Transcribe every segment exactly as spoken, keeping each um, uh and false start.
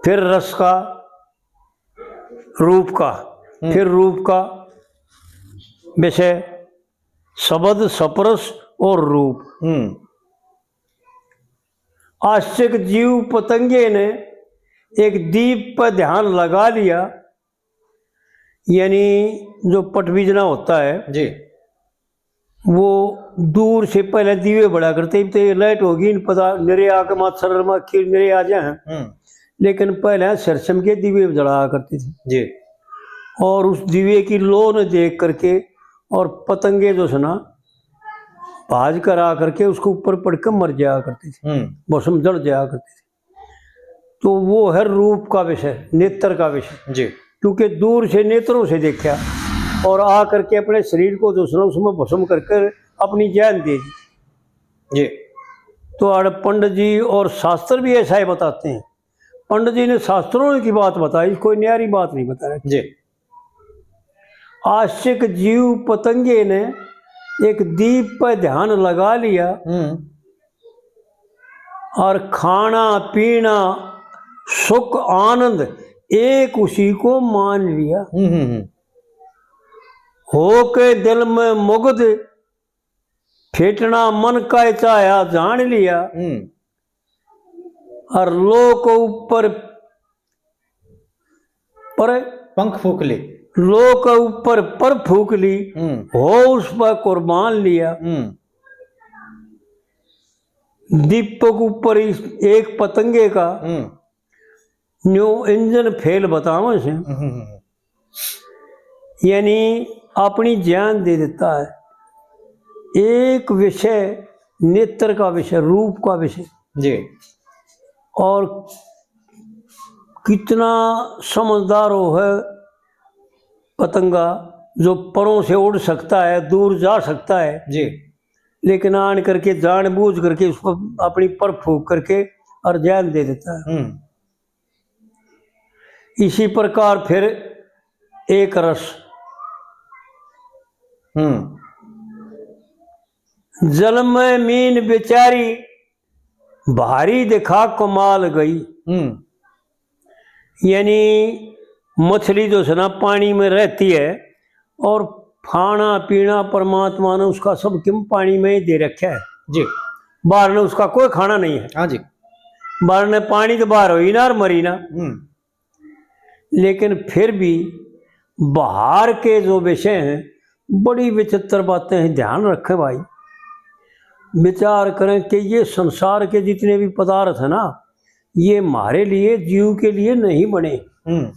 फिर रस का, रूप का, हम्म। फिर रूप का विषय, शब्द, स्पर्श और रूप। हम्म। आशिक जीव पतंगे ने एक दीप पर ध्यान लगा लिया, यानी जो पटबीजना होता है जी। वो दूर से पहले दीवे बड़ा करते, अब तो ये लाइट होगी, इन पता मेरे आके माछर मक्खी मेरे आ जाए, हम्म। लेकिन पहले सरसम के दीवे जलाया करते थे जी। और उस दीवे की लो ने देख करके और पतंगे जो है ना, भाज कर आ करके उसके ऊपर पड़ के मर जाया करते थे, हम्म। भस्म जल जाया करते थे। तो वो है रूप का विषय, नेत्र का विषय जी। क्योंकि दूर से नेत्रों से देखा और आ करके अपने शरीर को जो है ना उसमें भस्म कर कर अपनी जान दे दी जी। तो अड़ पंडित जी और शास्त्र भी ऐसा ही बताते हैं। पंडित जी ने शास्त्रों की बात बताई, कोई न्यारी बात नहीं बता रहे जी। आशिक जीव पतंगे ने एक दीप पर ध्यान लगा लिया हम्म। और खाना पीना सुख आनंद एक उसी को मान लिया। हम्म, हम्म, हम्म। होके दिल में मुग्ध फेटना मन का चाहा जान लिया। हम्म। और लो को ऊपर पर पंख फूक ली। लो के ऊपर पर फूक ली, हम्म। हो उस पर कुर्बान लिया। हम्म। दीपक ऊपर इस एक पतंगे का हम्म। न्यू इंजन फेल बतावे से। हम्म, हम्म, हम्म। यानी अपनी जान दे देता है। एक विषय, नेत्र का विषय, रूप का विषय जी। और कितना समझदार हो है पतंगा, जो परों से उड़ सकता है, दूर जा सकता है जी। लेकिन आन करके जानबूझ करके उसको अपनी पर फूक करके और जान दे देता है। हम्म। इसी प्रकार फिर एक रस। हम्म। जल में मीन बेचारी भारी दिखा कमाल गई। हम्म। यानी मछली जो है ना पानी में रहती है और खाना पीना परमात्मा ने उसका सब किम पानी में ही दे रखा है जी। बाहर ने उसका कोई खाना नहीं है। हाँ जी। बाहर ने पानी तो बाहर हो ही ना और मरी ना। हम्म। लेकिन फिर भी बाहर के जो विषय हैं, बड़ी विचित्र बातें हैं। ध्यान रखें भाई, विचार करें कि ये संसार के जितने भी पदार्थ हैं ना, ये हमारे लिए, जीव के लिए नहीं बने। हम्म।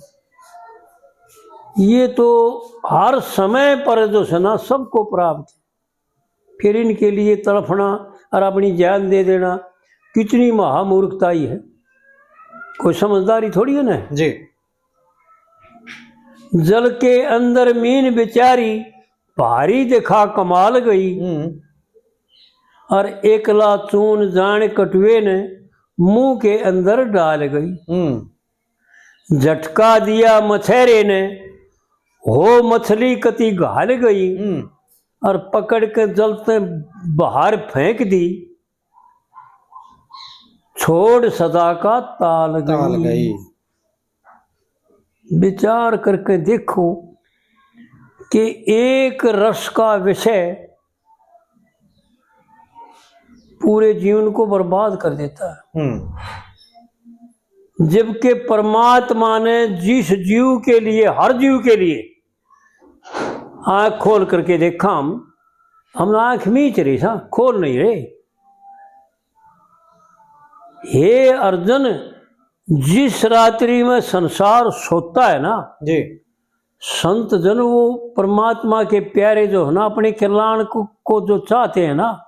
ये तो हर समय पर जो है ना, सबको प्राप्त है। फिर इनके लिए तड़फना और अपनी जान दे देना कितनी महामूर्खताई है। कोई समझदारी थोड़ी है ना जी। जल के अंदर मीन बेचारी भारी दिखा कमाल गई। हम्म। और एकला चून जान कटुए ने मुंह के अंदर डाल गई। हम्म। झटका दिया मछेरे ने, हो मछली कती घाल गई। हम्म। और पकड़ के जलते बाहर फेंक दी, छोड़ सदा का ताल गई। ताल गई। विचार करके देखो कि एक रस का विषय पूरे जीवन को बर्बाद कर देता है। हम्म। जबकि परमात्मा ने जिस जीव के लिए, हर जीव के लिए आंख खोल करके देखा, हम, हम आंख मीच रहे सा, खोल नहीं रहे। हे अर्जुन, जिस रात्रि में संसार सोता है ना जी, संत जन वो परमात्मा के प्यारे जो है ना, अपने कल्याण को, को जो चाहते हैं ना,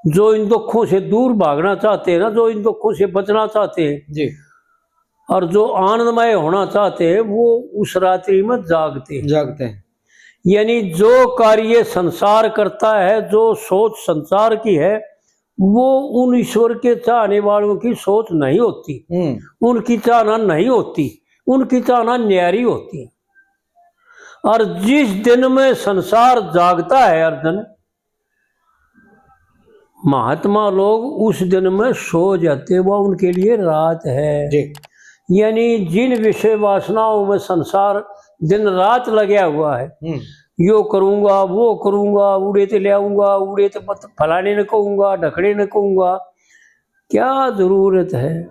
जो इन दुखों से दूर भागना चाहते हैं ना, जो इन दुखों से बचना चाहते हैं जी। और जो आनंदमय होना चाहते हैं, वो उस रात्रि में जागते हैं। जागते हैं। यानी जो कार्य संसार करता है, जो सोच संसार की है, वो उन ईश्वर के चाहने वालों की सोच नहीं होती, हम्म। उनकी चाहना नहीं होती, उनकी चाहना न्यारी होती है। और जिस दिन में संसार जागता है अर्जुन, महात्मा लोग उस दिन में सो जाते, वह उनके लिए रात है जी। यानी जिन विषय वासनाओं में संसार दिन रात लग्या हुआ है, हम्म। यो करूंगा, वो करूंगा, उड़े ते ले आऊंगा, उड़े ते पत-, फलाने ने कहूंगा, ढकने ने कहूंगा, क्या जरूरत है?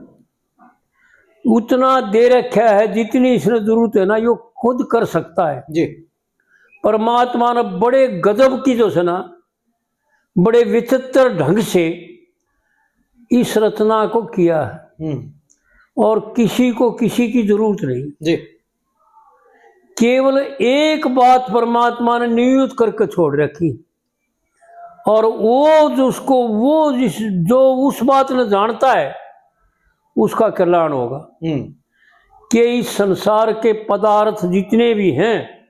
उतना दे रखा है जितनी इसने जरूरत है ना, यो खुद कर सकता है। जी। परमात्मा ने बड़े गजब की जो है ना, बड़े विचित्र ढंग से इस रचना को किया है। हम्म। और किसी को किसी की जरूरत नहीं। जी। केवल एक बात परमात्मा ने नियुक्त करके छोड़ रखी, और वो जो उसको, वो जिस, जो उस बात ने जानता है, उसका कल्याण होगा। हम्म। कि इस संसार के पदार्थ जितने भी हैं,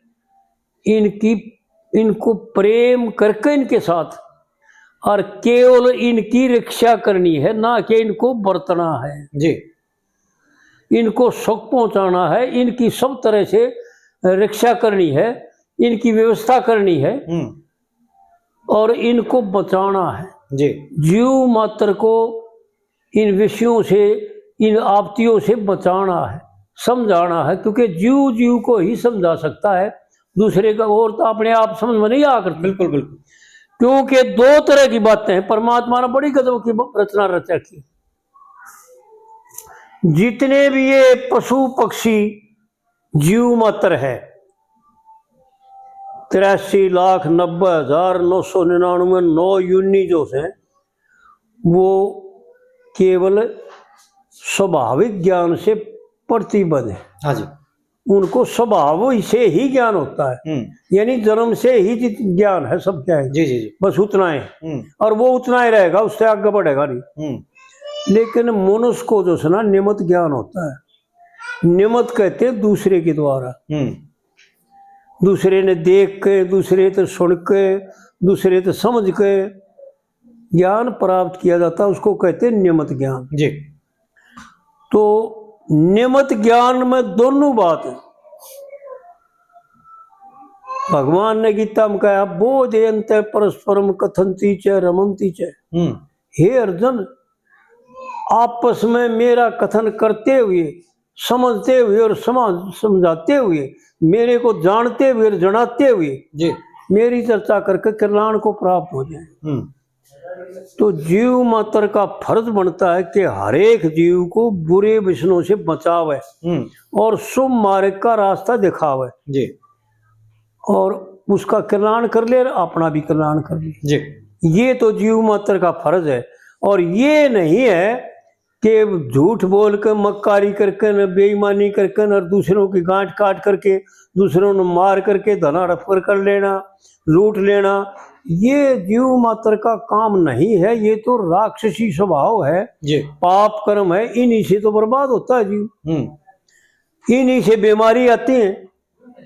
इनकी, इनको प्रेम करके इनके साथ और केवल इनकी रक्षा करनी है, ना कि इनको बरतना है। जी। इनको सुख पहुंचाना है, इनकी सब तरह से रक्षा करनी है, इनकी व्यवस्था करनी है हम्म। और इनको बचाना है। जी। जीव मात्र को इन विषयों से, इन आपत्तियों से बचाना है, समझाना है, क्योंकि जीव जीव को ही समझा सकता है, दूसरे का और तो अपने आप समझ में नहीं आ करती। बिल्कुल, बिल्कुल। क्योंकि दो तरह की बातें हैं, परमात्मा ने बड़ी गजब की ब-, रचना रच रखी। जितने भी ये पशु पक्षी जीव मात्र है, तिरासी लाख नब्बे हजार नौ सौ निन्यानवे नौ योनि जो है, वो केवल स्वाभाविक ज्ञान से प्रतिबद्ध है। हाँ जी। उनको स्वभाव से ही ज्ञान होता है। हम्म। यानी जन्म से ही जित-, ज्ञान है सबके। जी, जी, जी। बस उतना है। हम्म। और वो उतना ही रहेगा, उससे आगे बढ़ेगा नहीं। हम्म। लेकिन मनुष्य को जो है ना, निमित्त ज्ञान होता है। निमित्त कहते हैं दूसरे के द्वारा। हम्म। दूसरे ने देख के, दूसरे ते सुन के, दूसरे ते समझ के ज्ञान प्राप्त किया जाता है, उसको कहते हैं निमित्त ज्ञान। जी। तो निमित्त ज्ञान में दोनों बात है। भगवान ने गीता में कहा, "बोधयन्ते परस्परम कथन्ति च रमन्ति च।" हम्म। हे अर्जुन, आपस में मेरा कथन करते हुए, समझते हुए और समझ, समझाते हुए, मेरे को जानते हुए और जनाते हुए जी। मेरी चर्चा करके कल्याण को प्राप्त हो जाए। हम्म। तो जीव मात्र का फर्ज बनता है कि हर एक जीव को बुरे व्यसनों से बचावे हम्म। और शुभ मार्ग का रास्ता दिखावे। जी। और उसका कल्याण कर ले और अपना भी कल्याण कर ले। जी। ये तो जीव मात्र का फर्ज है। और ये नहीं है कि झूठ बोल के, मक्कारी करके न, बेईमानी करके न, और दूसरों की गांठ काट करके, दूसरों ने मार करके धन हड़प कर, कर लेना, लूट लेना, ये जीव मात्र का काम नहीं है। ये तो राक्षसी स्वभाव है, जी। पाप कर्म है, इन्हीं से तो बर्बाद होता है जीव। हम्म। इन्हीं से बीमारी आती है।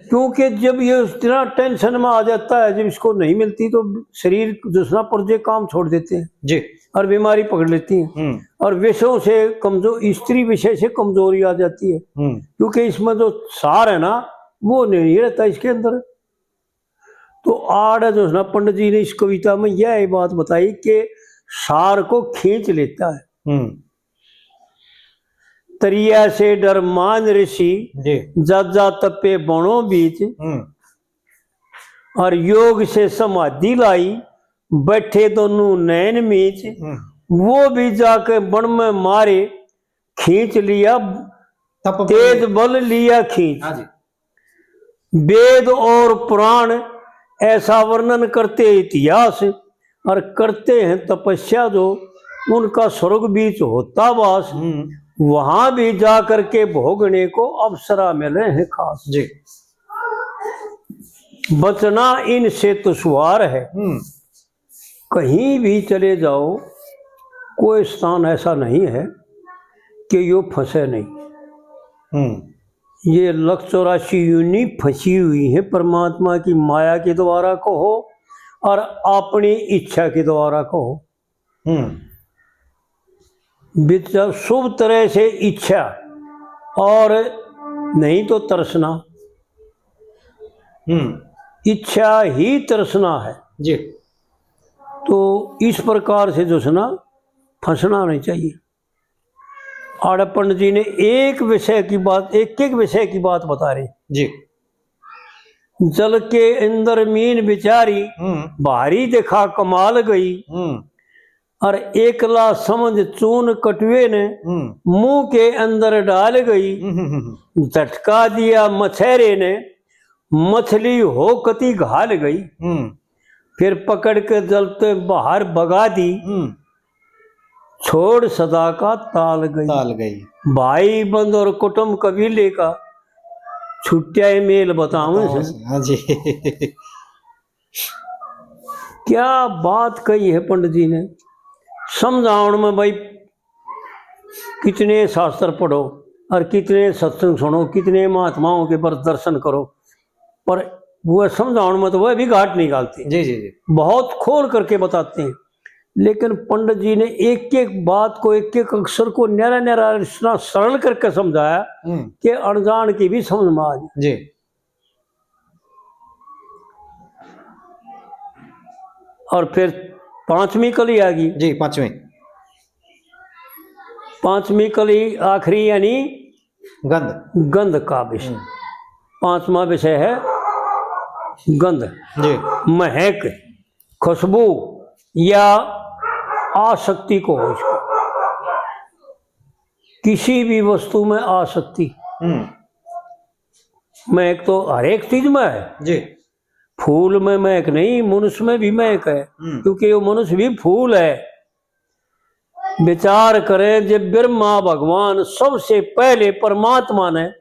क्योंकि जब ये इतना टेंशन में आ जाता है, जब इसको नहीं मिलती तो शरीर दूसरा पुर्जे काम छोड़ देते हैं जी। और बीमारी पकड़ लेती है। हम्म। और विषयों से कमजोर, स्त्री विषय से कमजोरी आ जाती है। हम्म। क्योंकि इसमें जो सार है ना, वो नहीं रहता इसके अंदर। तो आड़ जो है ना, पंडित जी ने इस कविता में यह बात बताई कि सार को खींच लेता है। हम्म। तरिया से डर मान ऋषि, जी। जाजा तपे बनो बीच। हम्म। और योग से समाधि लाई, बैठे दोनों नैन मीच। हम्म। वो भी जाके बन में मारे, खींच लिया तप तेज बल। बल लिया खींच। हाँ जी। वेद और पुराण ऐसा वर्णन करते इतिहास, और करते हैं तपस्या जो उनका स्वर्ग बीच होता वास। हम्म। वहां भी जा करके भोगने को अवसरा मिले हैं खास। जी। बचना इनसे दुश्वार है। हम्म। कहीं भी चले जाओ, कोई स्थान ऐसा नहीं है कि यो फंसे नहीं। हम्म। ये लख चौरासी योनि फंसी हुई है, परमात्मा की माया के द्वारा कहो और अपनी इच्छा के द्वारा कहो। हम्म। विचार शुभ तरह से इच्छा और नहीं तो तृष्णा। हम्म। इच्छा ही तृष्णा है। जी। तो इस प्रकार से जो है ना, फंसना नहीं चाहिए। आड़े पंडित जी ने एक विषय की बात, एक एक विषय की बात बता रहे। जी। जल के अंदर मीन बिचारी, हम्म। भारी देखा कमाल गई। हम्म। और एकला समझ चून कटुए ने, हम्म। मुंह के अंदर डाल गई। हम्म, हम्म, हम्म। झटका दिया मछेरे ने, मछली हो कती घाल गई। हम्म। फिर पकड़ के जल ते बाहर बगा दी। हम्म। छोड़ सदा का ताल गई। ताल गई। भाई बंद और कुटुंब कबीले का, छुट्टिया मेल बतावे से। हाँ जी। क्या बात कही है पंडित जी ने। समझावण में भाई, कितने शास्त्र पढ़ो और कितने सत्संग सुनो, कितने महात्माओं के पर दर्शन करो, पर वो समझावण में तो वह भी घाट नहीं घालते। जी, जी, जी। बहुत खोल करके बताते हैं। लेकिन पंडित जी ने एक एक बात को, एक एक अक्षर को न्यारा न्यारा इतना सरल करके समझाया हम्म। कि अनजान की भी समझ में आ जाए। जी। और फिर पांचवी कली आ गई। जी, पांचवी। पांचवी कली आखिरी, यानी गंध। गंध का विषय। हम्म। पांचवा विषय है गंध। जी। महक, खुशबू या आसक्ति को हो इसको। किसी भी वस्तु में आसक्ति। हम्म। महक तो हर एक चीज में है। जी। फूल में महक नहीं, मनुष्य में भी महक है। हम्म। क्योंकि वो मनुष्य भी फूल है। विचार करें, जब ब्रह्मा भगवान सबसे पहले परमात्मा ने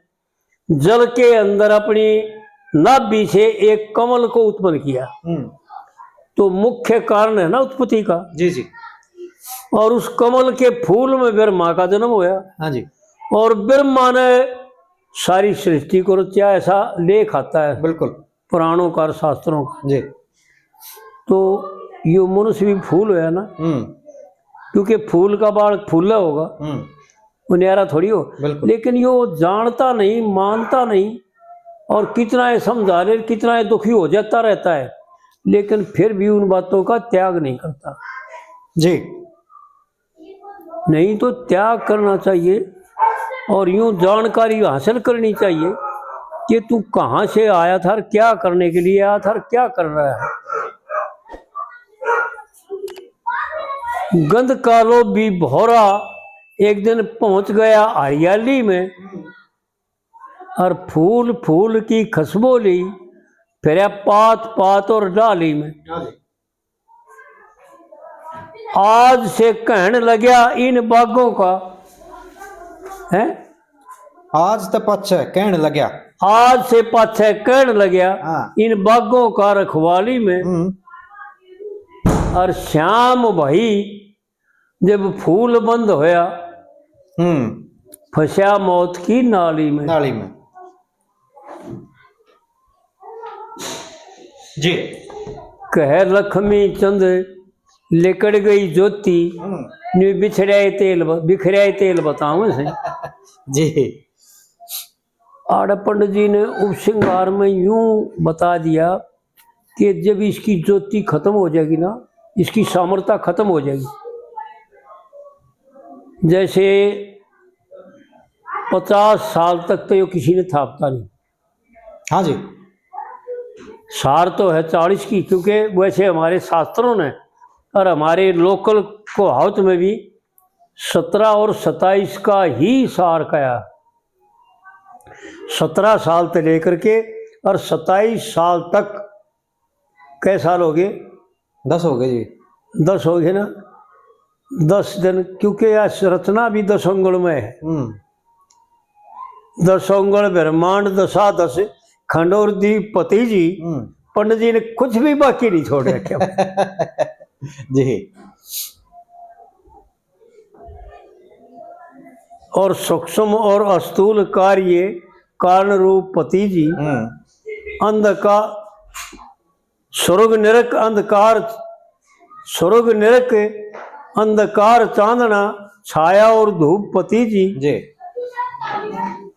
जल के अंदर अपनी नाभि से एक कमल को उत्पन्न किया, हम्म। तो मुख्य कारण है ना उत्पत्ति का। जी, जी। और उस कमल के फूल में ब्रह्मा का जन्म होया। हाँ जी। और ब्रह्मा ने सारी सृष्टि को रचा, ऐसा लेख आता है। बिल्कुल। पुराणों का और शास्त्रों का। जी। तो यो मनुष्य भी फूल होया ना, हम्म। क्योंकि फूल का बालक फूला होगा, हम्म। वो न्यारा थोड़ी हो। बिल्कुल। लेकिन यो जानता नहीं, मानता नहीं, और कितना ये समझा ले, कितना ये दुखी हो जाता रहता है, लेकिन फिर भी उन बातों का त्याग नहीं करता। जी। नहीं तो त्याग करना चाहिए और यूं जानकारी हासिल करनी चाहिए कि तू कहाँ से आया था और क्या करने के लिए आया था और क्या कर रहा है। गंध का लोभी भौरा एक दिन पहुंच गया हरियाली में, और फूल फूल की खुशबू ली, फिर पात पात और डाली में। आज से कहन लग्या इन बागों का, हैं? आज तो पाछे कहन लग्या। आज से पाछे कहन लग्या, हाँ। इन बागों का रखवाली में। हम्म। और श्याम भाई जब फूल बंद होया, हम्म। फंसया मौत की नाली में। नाली में। जी। कह लक्ष्मी चंद लिकड़ गई ज्योति, हम्म। न्यू बिछड़ाए तेल ब-, बिखराए तेल बताऊं से। जी। आड़े पंडित जी ने उपसंहार में यूं बता दिया कि जब इसकी ज्योति खत्म हो जाएगी ना, इसकी सामर्थ्यता खत्म हो जाएगी, जैसे पचास साल तक तो यो किसी ने थापता नहीं। हाँ जी। सार तो है चालीस की, क्योंकि वैसे हमारे शास्त्रों ने और हमारे लोकल कहावत में भी सत्रह और सत्ताईस का ही सार कहा। सत्रह साल से लेकर के और सत्ताईस साल तक कै साल हो गए? दस हो गए जी। दस हो गए ना, दस दिन, क्योंकि यह रचना भी दस अंगुल में है। हम्म। दस अंगुल ब्रह्मांड दशा दस, खंड और दीप पति जी, हम्म। पंडित जी ने कुछ भी बाकी नहीं छोड़ रखे। जी। और सूक्ष्म और स्थूल कार्य कारण रूप पति जी, हम्म। अंधकार, स्वर्ग नरक अंधकार, स्वर्ग नरक अंधकार चांदना, छाया और धूप पति जी। जी।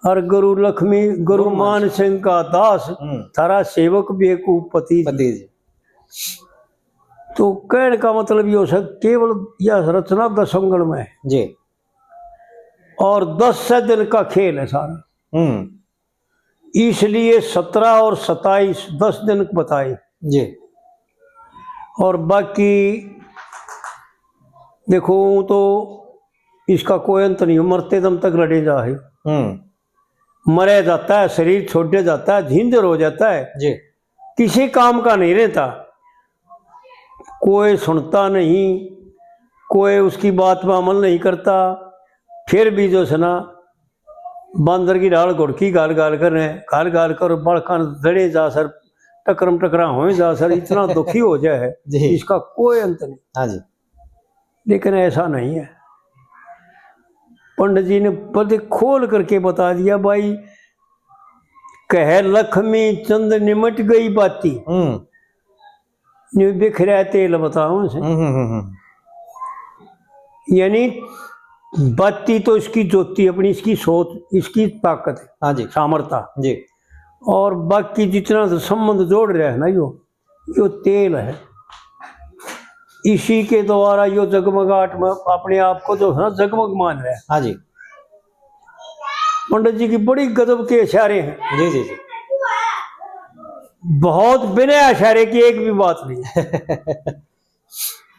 और गुरु लक्ष्मी, गुरु गुरु मान मान सिंह का दास, हम्म। थारा सेवक बेवकूफ पति जी। पति जी। तो कहने का मतलब यो है, केवल यह रचना दस अंगुल में है। जी। और दस से दिन का खेल है सारा। हम्म। इसलिए सत्रह और सत्ताईस, दस दिन बताए। जी। और बाकी देखो, तो इसका कोई अंत नहीं, मरते दम तक लड़े जा है। हम्म। मरे जाता है, शरीर छोड़े जाता है, झिंझर हो जाता है, जी। किसी काम का नहीं रहता, कोई सुनता नहीं, कोई उसकी बात पर अमल नहीं करता। फिर भी जो है ना, बंदर की ढाल घुड़की घाल घाल कर, घाल घाल कर बालकां दड़े जा सर, टकरम टकरा हो जा सर, इतना दुखी हो जाए है, जी। इसका कोई अंत नहीं। हाँ जी। लेकिन ऐसा नहीं है। पंडित जी ने पद खोल करके बता दिया, भाई, कह लक्ष्मी चंद निमट गई बाती। हम्म। न्यू बिखरा तेल बताओ से। हम्म, हम्म, हम्म, हम्म। यानी बाती तो इसकी ज्योति अपनी, इसकी सोच, इसकी ताकत है, हाँ जी। सामर्थ्य। जी। और बाकी जितना संबंध जोड़ रहे हैं ना, यो, यो तेल है। इसी के द्वारा यो जगमगाट में अपने आप को जो है ना, जगमग मान रहा है। हाँ जी। पंडित जी की बड़ी गजब के इशारे हैं। जी, जी, जी। बहुत बिना इशारे की एक भी बात नहीं।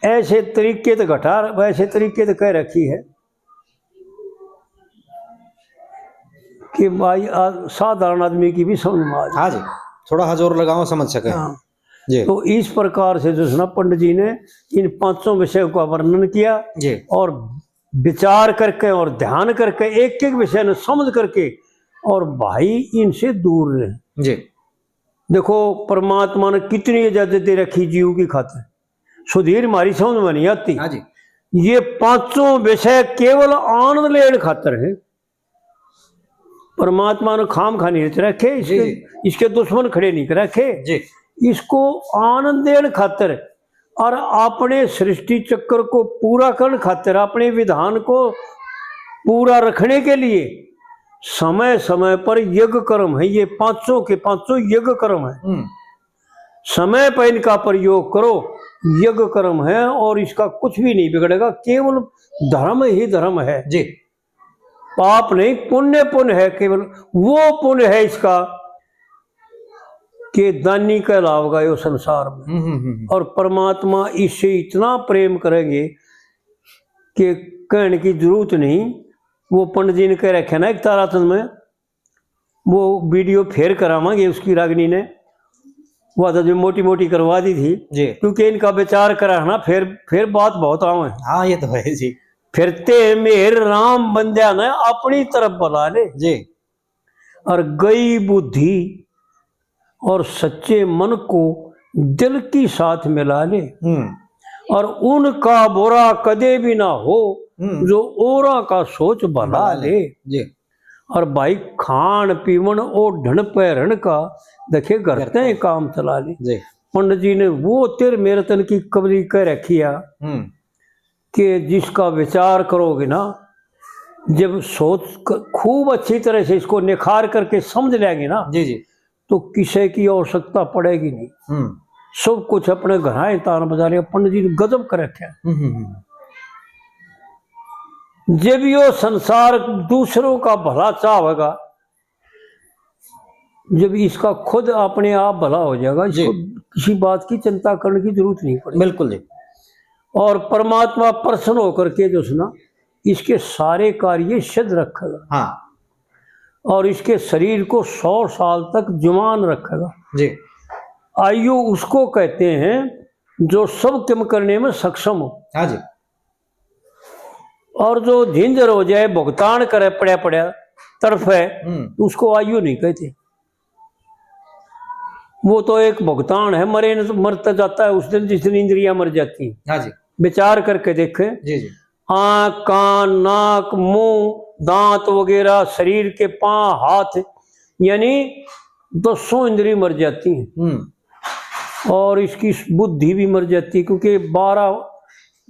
ऐसे तरीके तो घटा, वैसे तरीके तो कह रखी है कि भाई, आ, साधारण आदमी की भी समझ में आ जाए। हाँ जी, थोड़ा सा जोर लगाओ, समझ सके। हाँ। जी। तो इस प्रकार से जो है ना, पंडित जी ने इन पांचों विषयों का वर्णन किया, जी। और विचार करके और ध्यान करके, एक एक विषय ने समझ करके, और भाई, इनसे दूर रहे। जी। देखो, परमात्मा ने कितनी इजाजत दे रखी जीव की खातिर, सुधीर, हमारी समझ में नहीं आती। हाँ जी। ये पांचों विषय केवल आनंद लेने खातर है। परमात्मा ने खाम खा नहीं रच रखे, इसके, जी, जी। इसके दुश्मन खड़े नहीं कर रखे। जी। इसको आनंद देने खातर और अपने सृष्टि चक्र को पूरा करने खातर, अपने विधान को पूरा रखने के लिए समय समय पर यज्ञ कर्म है। ये पांचों के पांचों यज्ञ कर्म है। हम्म। समय पर इनका प्रयोग करो, यज्ञ कर्म है, और इसका कुछ भी नहीं बिगड़ेगा, केवल धर्म ही धर्म है। जी। पाप नहीं, पुण्य पुण्य है, केवल वो पुण्य है इसका कि दानी कहलावगा यो संसार में। हम्म, हम्म, हम्म। और परमात्मा इससे इतना प्रेम करेंगे कि कहने की जरूरत नहीं। वो पंडित जी ने कह रखे ना एक ताराचंद में, वो वीडियो फेर करावांगे उसकी, रागनी ने वो तो जो मोटी मोटी करवा दी थी जी। क्योंकि इनका विचार करा है ना, फिर, फिर बात बहुत आवे। हाँ, ये तो है जी। फिरते मेर राम बंद्या ने अपनी तरफ बुला ले जी। और गई बुद्धि और सच्चे मन को दिल की साथ मिला ले। हम्म। और उनका बुरा कदे भी ना हो, हम्म। जो औरा का सोच भला भला ले। ले। जी। और भाई, खान पीवन ओढ़न पहरन का देखे घर घर ते का। काम चला ले। जी। पंडित जी ने वो तेरहवें रत्न की कबरी कह रखी है हम्म। कि जिसका विचार करोगे ना, जब सोच क-, खूब अच्छी तरह से इसको निखार करके समझ लेंगे ना, जी, जी। तो किसी की आवश्यकता पड़ेगी नहीं। हम्म। सब कुछ अपने घर आए तान बजा लिया। पंडित जी ने गजब कर रखे। हम्म, हम्म, हम्म। जब यो संसार दूसरों का भला चाहेगा, जब इसका खुद अपने आप भला हो जाएगा, इसको जी। किसी बात की चिंता करने की जरूरत नहीं पड़ेगी। बिल्कुल जी। और परमात्मा प्रसन्न होकर के जो है ना, इसके सारे कार्य सिद्ध रखेगा। हाँ। और इसके शरीर को सौ साल तक जवान रखेगा। जी। आयु उसको कहते हैं जो सब काम करने में सक्षम हो। हाँ जी। और जो झिंझर हो जाए, भुगतान करे, पड़ा पड़ा तड़फे, हम्म। उसको आयु नहीं कहते। वो तो एक भुगतान है, मरे न, मरता जाता है उस दिन जिस दिन इंद्रियां मर जाती हैं। हाँ जी। विचार करके देखें, जी, जी। आँख, कान, नाक, मुंह, दांत वगैरह, शरीर के पांव, हाथ, यानी दसों इंद्री मर जाती हैं। हम्म। और इसकी बुद्धि भी मर जाती है, क्योंकि बारह,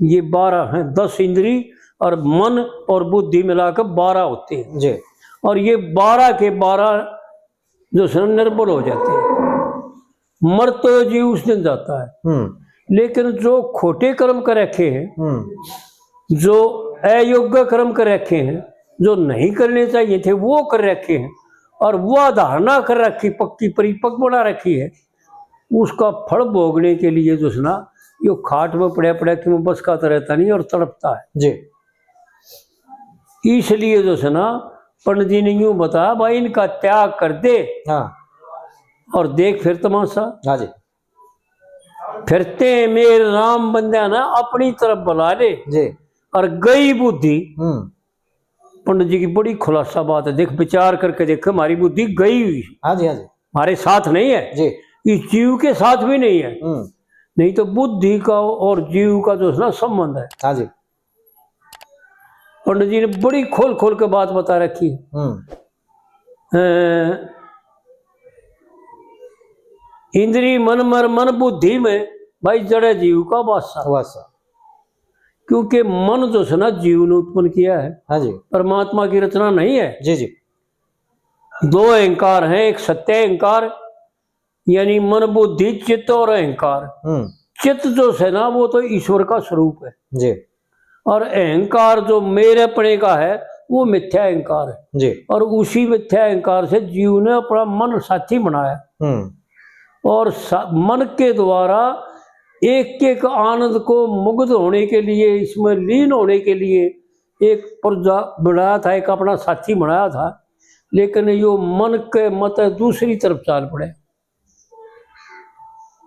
ये बारह हैं, दस इंद्री और मन और बुद्धि मिलाकर बारह होते हैं। जी। और ये बारह के बारह जो है ना, निर्बल हो जाते हैं। मर तो ये जीव उस दिन जाता है। हम्म। लेकिन जो खोटे कर्म कर रखे हैं, हम्म। जो अयोग्य कर्म कर रखे हैं, जो नहीं करने चाहिए थे, वो कर रखे हैं, और वह धारणा कर रखी, पक्की परिपक्व बना रखी है, उसका फल भोगने के लिए जो है ना, यो खाट में पड़ा पड़ा क्यों बसकाता रहता नहीं और तड़पता है। जी। इसलिए जो है ना, पंडित जी ने यूं बताया, "भाई, इनका त्याग कर दे हाँ। और देख फिर तमाशा।" हाँ जी। फिरते मेरे राम बंद्या ना अपनी तरफ बुला ले। जी। और गई बुद्धि, हम्म। पंडित जी की बड़ी खुलासा बात है, देख, विचार करके देख, हमारी बुद्धि गई हुई, हाँ जी, हाँ जी। हमारे साथ नहीं है, जी। इस जीव के साथ भी नहीं है। हम्म। नहीं तो बुद्धि का और जीव का जो है ना संबंध है। हाँ जी। पंडित जी ने बड़ी खोल खोल के बात बता रखी है। हम्म। अ, इंद्री मन मर मन बुद्धि में, भाई, जड़े जीव का वासा। वासा। क्योंकि मन जो है ना, जीव ने उत्पन्न किया है। हाँ जी। परमात्मा की रचना नहीं है। जी, जी। दो अहंकार हैं, एक सत्य अहंकार, यानी मन, बुद्धि, चित्त और अहंकार। हम्म। चित्त जो है ना, वो तो ईश्वर का स्वरूप है। जी। और अहंकार जो मेरेपने का है, वो मिथ्या अहंकार है। जी। और उसी मिथ्या अहंकार से जीव ने अपना मन साथी बनाया। हम्म। और सा-, मन के द्वारा एक एक आनंद को मुग्ध होने के लिए, इसमें लीन होने के लिए एक पुर्जा बनाया था, एक अपना साथी बनाया था, लेकिन यो मन के मत दूसरी तरफ चाल पड़े।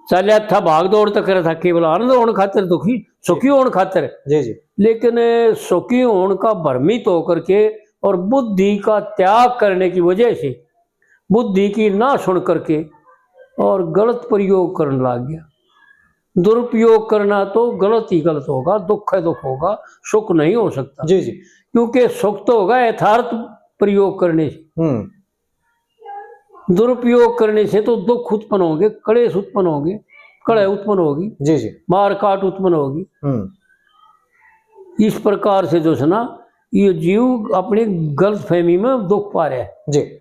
चाल्या था, भाग दौड़ तो करे था, केवल आनंद होने खातिर, दुखी, सुखी होने खातिर। जी, जी। लेकिन सुखी होने का भ्रमित होकर के और बुद्धि का त्याग करने की वजह से, बुद्धि की ना सुन करके और गलत प्रयोग करने लग गया। दुरुपयोग करना तो गलत ही गलत होगा, दुख है दुख होगा, सुख नहीं हो सकता। जी, जी। क्योंकि सुख तो होगा यथार्थ प्रयोग करने से। हम्म। दुरुपयोग करने से तो दुख उत्पन्न होंगे, कलेश उत्पन्न होंगे, कलह उत्पन्न होगी, जी, जी। मार काट उत्पन्न होगी। हम्म। इस प्रकार से जो है ना, ये जीव अपनी गलतफहमी में दुख पा रहा है। जी।